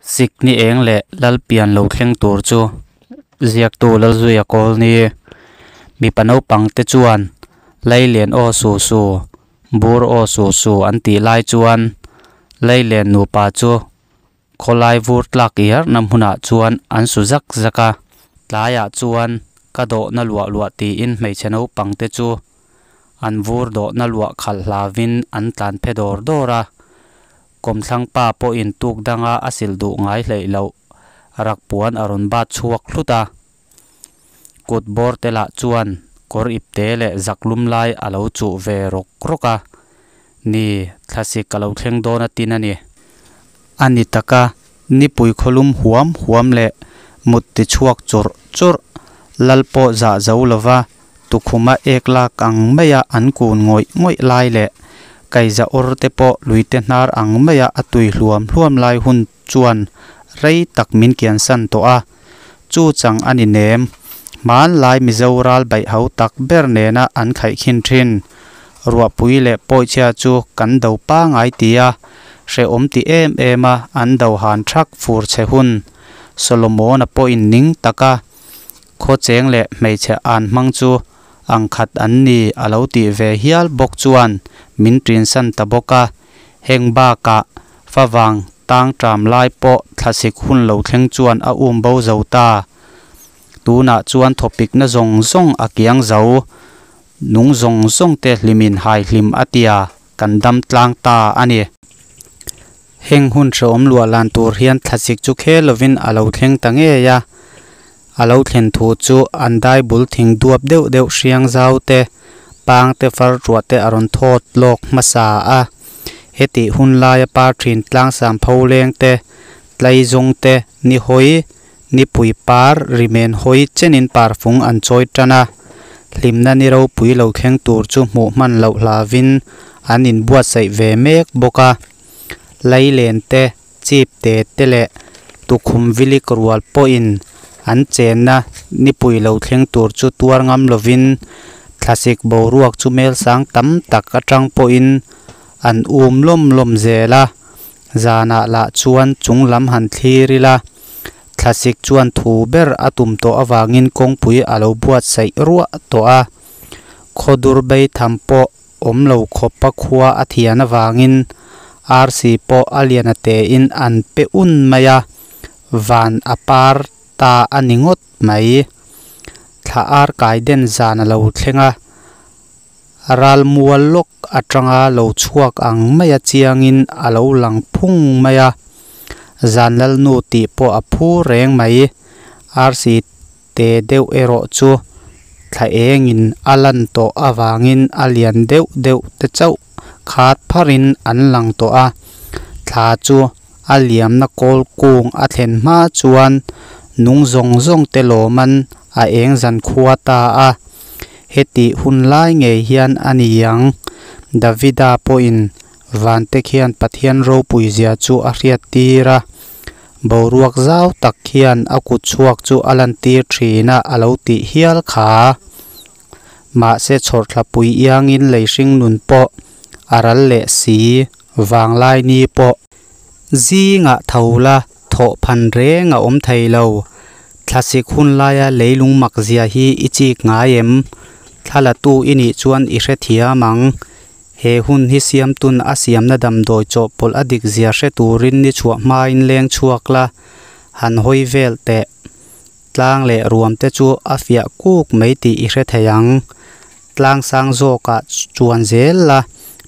Sikni eng leh Lalpian lo thleng tur chu ziaktu Lalzuia Kawlni mipa naupang te chuan Leilen aw su su, bur aw su su an tih lai chuan Leilen nupa chu khawlai vur tlak iarna hmunah chuan an su zak zak a. Tlaiah chuan ka dawhna luah luah tiin hmeichhe naupang te chu an vur dawhna luah khalh hlauvin an tlan phe dawr dawr a. Kawmthlang pa pawhin tuk danga a silh duh ngai hleih loh rak puan a rawn bat chhuak hlut a. Kut bawr te lah chuan kawr ipte leh zak lum lai a lo chuh ve rawk rawk a. Ni, thlasik a lo thleng dawn a tin a ni. A ni tak a, nipui khawlum huam huam leh mut ti chhuak churh churh, lal pawh zah zo lova tukhuma ek lak ang maia an kun ngawih ngawih lai leh kaiza awr te pawh luite hnar ang maia a tui hluam hluam lai hun chuan rei tak min kiansan tawh a, chu chang a ni nem. Hmanlai Mizo ral baih ho tak ber nena an khaihkhin thin. Ruahpui leh pawichhia chu kan do pangai ti a, hrehawm ti em em a an do han thak fur che hun. Solomona pawhin ning taka khawcheng leh hmeichhe an hmang chu ang khat an ni a lo tih ve hial bawk chuan min ṭinsan ta bawk a. Heng bakah favang tang ṭam lai pawh thlasik hun lo thleng chuan a um bo zo ta. Tunah chuan thawpikna zawng zawng a kiang zo. Nung zawng zawng te hlimin hai hlim a tia kan dam tlang ta a ni. Heng hun hrehawm luah lan tur hian thlasik chu khel lovin a lo thleng ta ngei a. A lo thlen thu chu an dai bul thing duap deuh deuh hriang zau te, pang te far ruah te a rawn thawt lawk hmasa a. Hetih hun laia par thin tlangsam pho leng te, tlai zawng te, ni hawi, nipui par rimen hawi chenin parfung an chawi tan a. Hlimna ni ropui lo thleng tur chu hmuh hman loh hlavin an inbuatsaih ve mek bawk a. Leilen te, chip te te leh tukhum vilik rual pawhin an chenna nipui lo thleng tur chu tuar ngam lovin thlasik boruak chu melsang tam tak atang pawhin an um lawm lawm zel a. Zanah lah chuan chung lam han thlir ila, thlasik chuan thu ber a tum tawh avangin kawngpui a lo buatsaih ruah tawh a. Khawdur beitham pawh awm lo khawpa khua a thian avangin arsi pawh a lian a tein an pe un mai a, van a par ta a ni ngawt mai. Thla ar kai den zan a lo thleng a, ralmual lawk atanga lo chhuak ang maia chiangin a lo lang phung mai a, zan lalnu tih pawh a phu reng mai. Arsi te deuh erawh chu thla engin a lan tawh avangin a lian deuh deuh te chauh khat pharin an lang tawh a, thla chu a liamna kawl kung a thlen hma chuan nung zawng zawng te lawman a eng zan khua ta a. Hetih hun lai ngei hian a ni ang, Davida pawhin vante khian Pathian ropui zia chu a hriat tir a, boruak zau tak hian a kut chhuak chu a lantir thin a a lo tih hial kha. Mahse chhawrthlapui iangin lei hring nun pawh a ral leh si, vanglai ni pawh. Zingah tho la thawh phan reng a awm thei lo. Thlasik hun laia leilung mak zia hi i chik ngai em? Thlalatu i nih chuan i hrethiam ang. He hun hi siamtun a siamna damdawi chawhpawlh a dik zia hre turin ni chhuah hmain leng chhuak la, han hawi vel teh. Tlang leh ruam te chu a fiah kuk mai tih i hre thei ang. Tlang sang zawkah chuan zel la,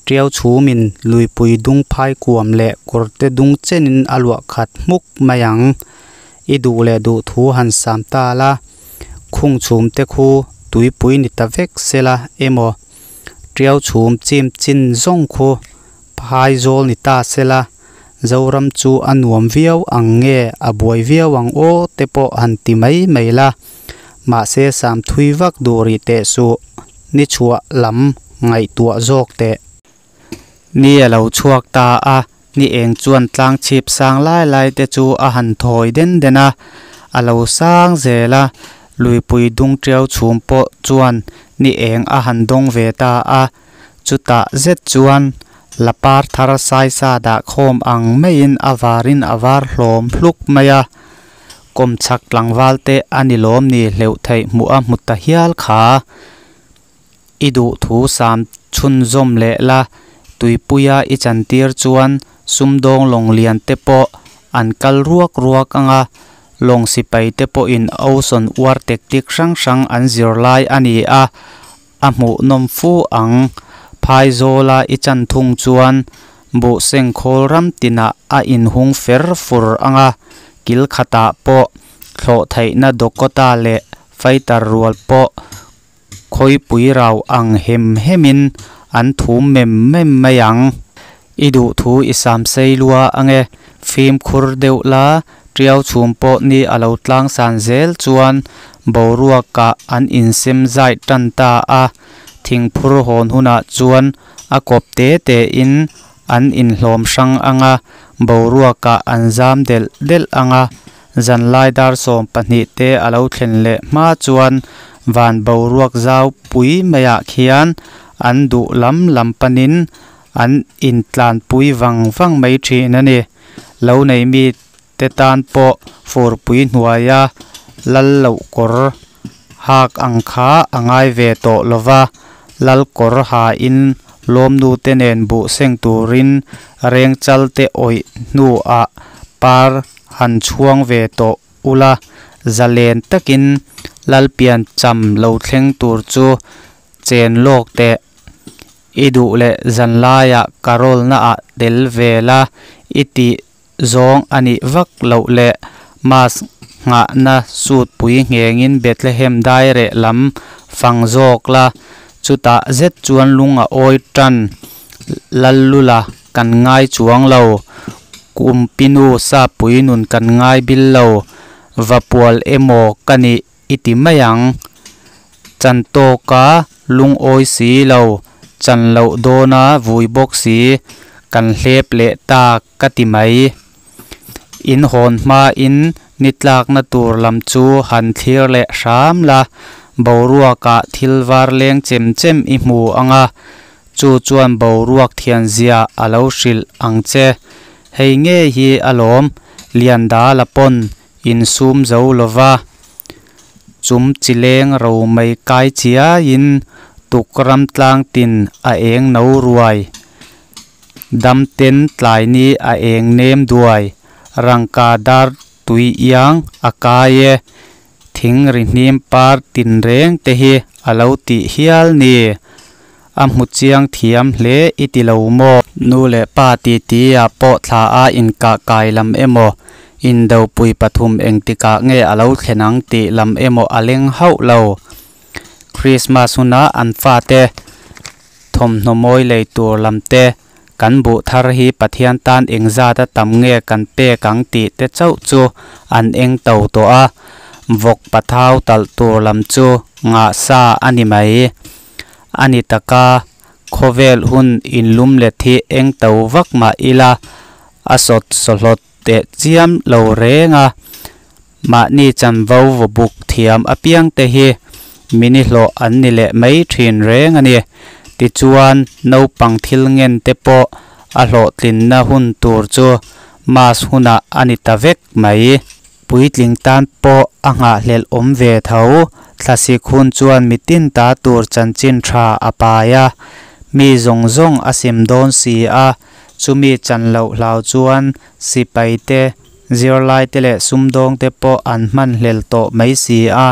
tiau chhumin luipui dung phai kuam leh kawrte dung chenin a luah khat hmuk mai ang. I duh leh duh thu han sam ta la, khung chhum te khu tuipui ni ta vek sela emaw, tiau chhum chim chin zawng khu phai zawl ni ta sela, Zoram chu a nuam viau ang nge a buai viau ang aw te pawh han ti mai mai la. Mahse sam thui vak duh rih teh suh, ni chhuah lam ngaihtuah zawk teh. Ni a lo chhuak ta a, ni eng chuan tlang chhip sang lai lai te chu a han thawi den den a, a lo sang zel a, luipui dung tiau chhum pawh chuan ni eng a han dawng ve ta a, chutah zet chuan Lapar thar saisa dah khawm ang maiin a varin a var hlawm hluk mai a. Kawmchhak tlangval te a ni lawm ni hleuh theih hmuh a hmu ta hial kha. I duhthu sam chhunzawm leh la, tuipuia i chantir chuan sumdawng lawng lian te pawh an kal ruak ruak ang a, lawng sipai te pawhin Ocean war tactic hrang hrang an zir lai a ni a, a hmuhnawm fu ang. Phaizawla i chan thung chuan buh sengkhawl ram tinah a inhung fer fur ang a, kil khatah pawh thlawh theihna Dakota leh fighter rual pawh khawipui rau ang hem hemin an thum mem mem mai ang. I duhthu i sam sei lua ange, fimkhur deuh la, tiau chhum pawh ni a lo tlang san zel chuan boruakah an insem zai tan ta a, thingphur hawn hunah chuan a kawp te te in an inhlawm hrang anga, boruakah an zam delh delh anga, zanlai dar 12 te a lo thlen leh hma chuan van boruak zau pui maiah khian an duh lam lam panin an intlanpui vang vang mai thin a ni. Lo nei mi te tan pawh furpui hnuaia lal loh kawr hak ang kha a ngai ve tawh lova, lal kawr hain lawmnu te nen buh seng turin rengchal te awih hnuah par han chhuang ve tawh ula, zalen takin lal piancham lo thleng tur chu chen lawk teh. I duh leh zanlaiah carol naah tel ve la, i tih zawng a nih vak loh leh mass nghahna suit pui nghengin Bethlehem daireh lam fang zawk la, chutah zet chuan lung a awi tan. Lallula kan ngai chuang lo, kumpinu sapui nun kan ngai bil lo, vapual emaw ka nih i ti mai ang. Chan tawka lungawi si lo, chan loh dawna vui bawk si, kan hlep leh ta ka ti mai. In hawn hmain ni tlakna tur lam chu han thlir leh hram la, boruakah thil var leng chem chem i hmu ang a, chu chuan boruak thianzia a lo hrilh ang che. Hei ngei hi alawm, Liandala pawn insum zo lova, chum chi leng romei kai chiaiin tukram tlang tin a eng no ruai. Damten tlai ni a eng nem duai, rangka dar tui iang a kai e, thing ri hnim par tinreng te hi a lo tih hial ni. A hmu chiang thiam hle i ti lo maw? Nu leh pa titi ah pawh thla a inkah kai lam emaw, indopui pathum engtikah nge a lo thlen ang tih lam emaw a leng hauh lo. Krismas huna an fate thawmhnaw mawi lei tur lam te, kan buh thar hi Pathian tan engzat a tam nge kan pek ang tih te chauh chu an eng to tawh a, vawk pathau talh tur lam chu ngah sa a ni mai. A ni taka, khawvel hun inlum let hi eng to vak mah ila a sawt sawhlawt teh chiam lo reng a, mahni chanvo vaw buk thiam apiang te hi mini hlawh an ni leh mai thin reng a ni. Tichuan, naupang thil ngen te pawh a hlawhtlinna hun tur chu Mass hunah a ni ta vek mai. Puitling tan pawh a nghahhlelh awm ve tho. Thlasik hun chuan mitin ta tur chanchin tha a pai a, mi zawng zawng a sim dawn si a, chumi chan loh hlau chuan sipai te, zirlai te leh sumdawng te pawh an hmanhlel tawh mai si a,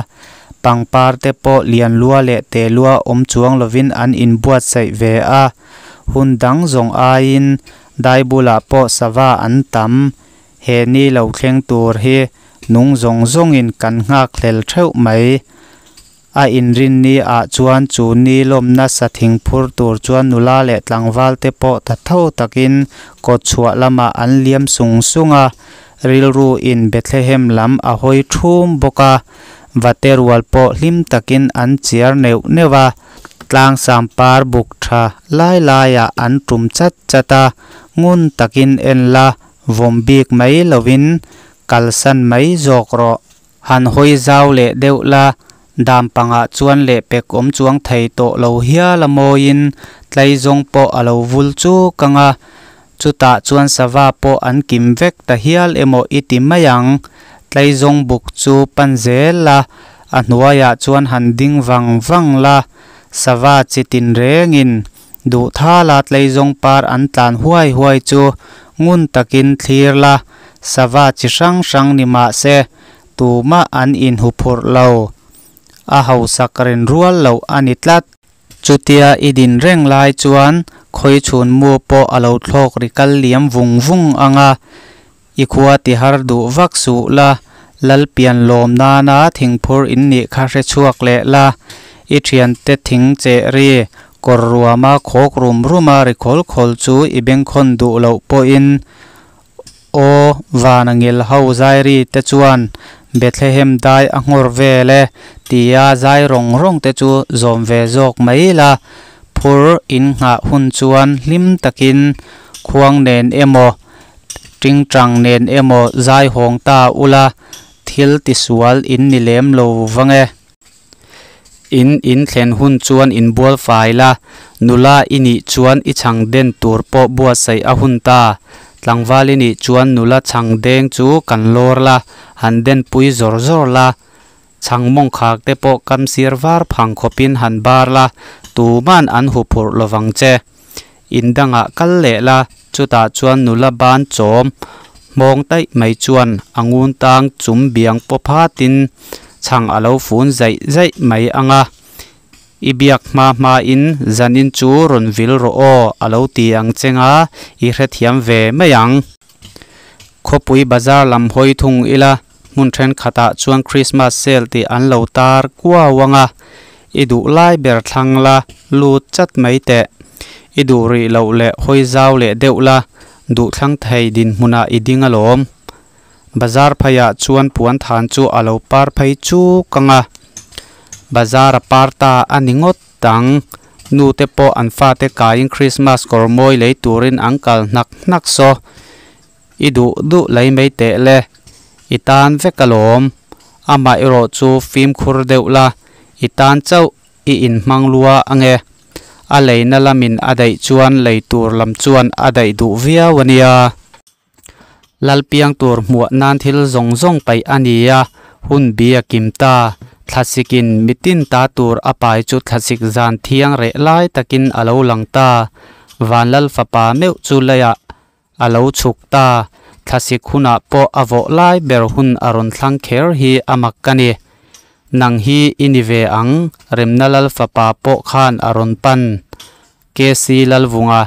pangpar te pawh lian lua leh te lua awm chuang lovin an inbuatsaih ve a, hun dang zawng aiin dai bulah pawh sava an tam. He ni lo thleng tur hi nung zawng zawngin kan nghakhlel theuh mai. A inrinni ah chuan chu ni lawmna sathing phur tur chuan nula leh tlangval te pawh ta tho takin kawtchhuah lamah an liam sung sung a, rilru in Bethlehem lam a hawi thum bawk a, vate rual pawh hlim takin an chiar neuh neuh a, tlangsam par buk tha lai laiah an tum chat chat a, ngun takin en la vawm bik mai lovin kalsan mai zawk rawh. Han hawi zau leh deuh la, dam pangah chuan lehpek awm chuang thei tawh lo hial a mawiin Tlaizawng pawh a lo vul chuk ang a, chutah chuan sava pawh an kim vek ta hial emaw i ti mai ang. Tlaizawng buk chu pan zel la, a hnuaiah chuan han ding vang vang la, sava chi tinrengin duhthala tlaizawng par an tlan huai huai chu ngun takin thlir la, sava chi hrang hrang ni mah se tumah an inhuphurh lo. A hausak rin rual loh a ni tlat. Chutia i din reng lai chuan khawi chhun mu pawh a lo thlawk ri kal liam vung vung ang a, i khua ti har duh vak suh la, lal pian lawm nana thingphur in nih kha hre chhuak leh la, i thiante thing cheh ri kawr ruama khawk rum ruma ri khawl khawl chu i bengkhawn duh loh pawhin Aw, vana ngil ho zai ri te chuan Bethlehem dai a nghawr vel e tia zai rawng rawng te chu zawm ve zawk mai la, phur in nghah hun chuan hlim takin khuang nen emaw, tingtang nen emaw zai hawng ta ula, thil tisual in ni lem lo vang e. In in thlen hun chuan inbual fai la, nula i nih chuan i chhang den tur pawh buatsaih a hun ta. Tlangval i nih chuan nula chhang deng chu kan lawr la, han den pui zawr zawr la, chhang mawng khak te pawh kam sir var phang khawpin han bar la, tuman an huphurh lovang che. In dangah kal leh la, chutah chuan nula ban chawm hmawng taih mai chuan a ngun tang chum biang paw phatin chhang a lo fun zaih zaih mai ang a, I biak hma hmain zanin chu rawn vil rawh aw a lo ti ang cheng a, i hrethiam ve mai ang. Khawpui bazar lam hawi thung ila hmun thenkhatah chuan Christmas sale tih an lo tar kuau ang a, i duh lai ber thlang la, lut chat mai teh. I duh rih loh leh hawi zau leh deuh la, duhthlang thei dinhmunah i ding alawm. Bazar pheiah chuan puan than chu a lo par phei chuk ang a, bazar a par ta a ni ngawt ang. Nu te pawh an fate kaiin Christmas kawr mawi lei turin an kal hnak hnak saw. I duh duh lei mai teh le, i tan vek alawm. Amaherawh chu fimkhur deuh la, i tan chauh i inhmang lua ange. A leina lamin a daih chuan lei tur lam chuan a daih duh viau a nia. Lalpiang tur hmuah nan thil zawng zawng paih a ni a, hun bi a kim ta. Thlasikin mitin ta tur a pai chu thlasik zan thiang reh lai takin a lo lang ta. Vanlal fapa meuh chu leiah a lo chhuk ta. Thlasik hunah pawh a vawh lai ber hun a rawn thlang kher hi a mak a ni. Nang hi i ni ve ang, Remna Lal fapa pawh khan a rawn pan. KC Lalvunga.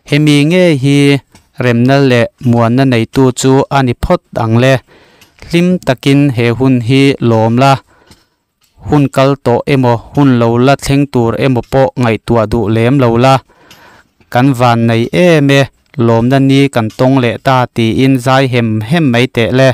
Hemi ngei hi remna leh muanna neitu chu a ni phawt ang le. Hlim takin he hun hi lawm la, hun kal tawh emaw hun lo la thleng tur emaw pawh ngaihtuah duh lem lo la. Kan van nei em e, lawmna ni kan tawng leh ta tiin zai hem hem mai teh le.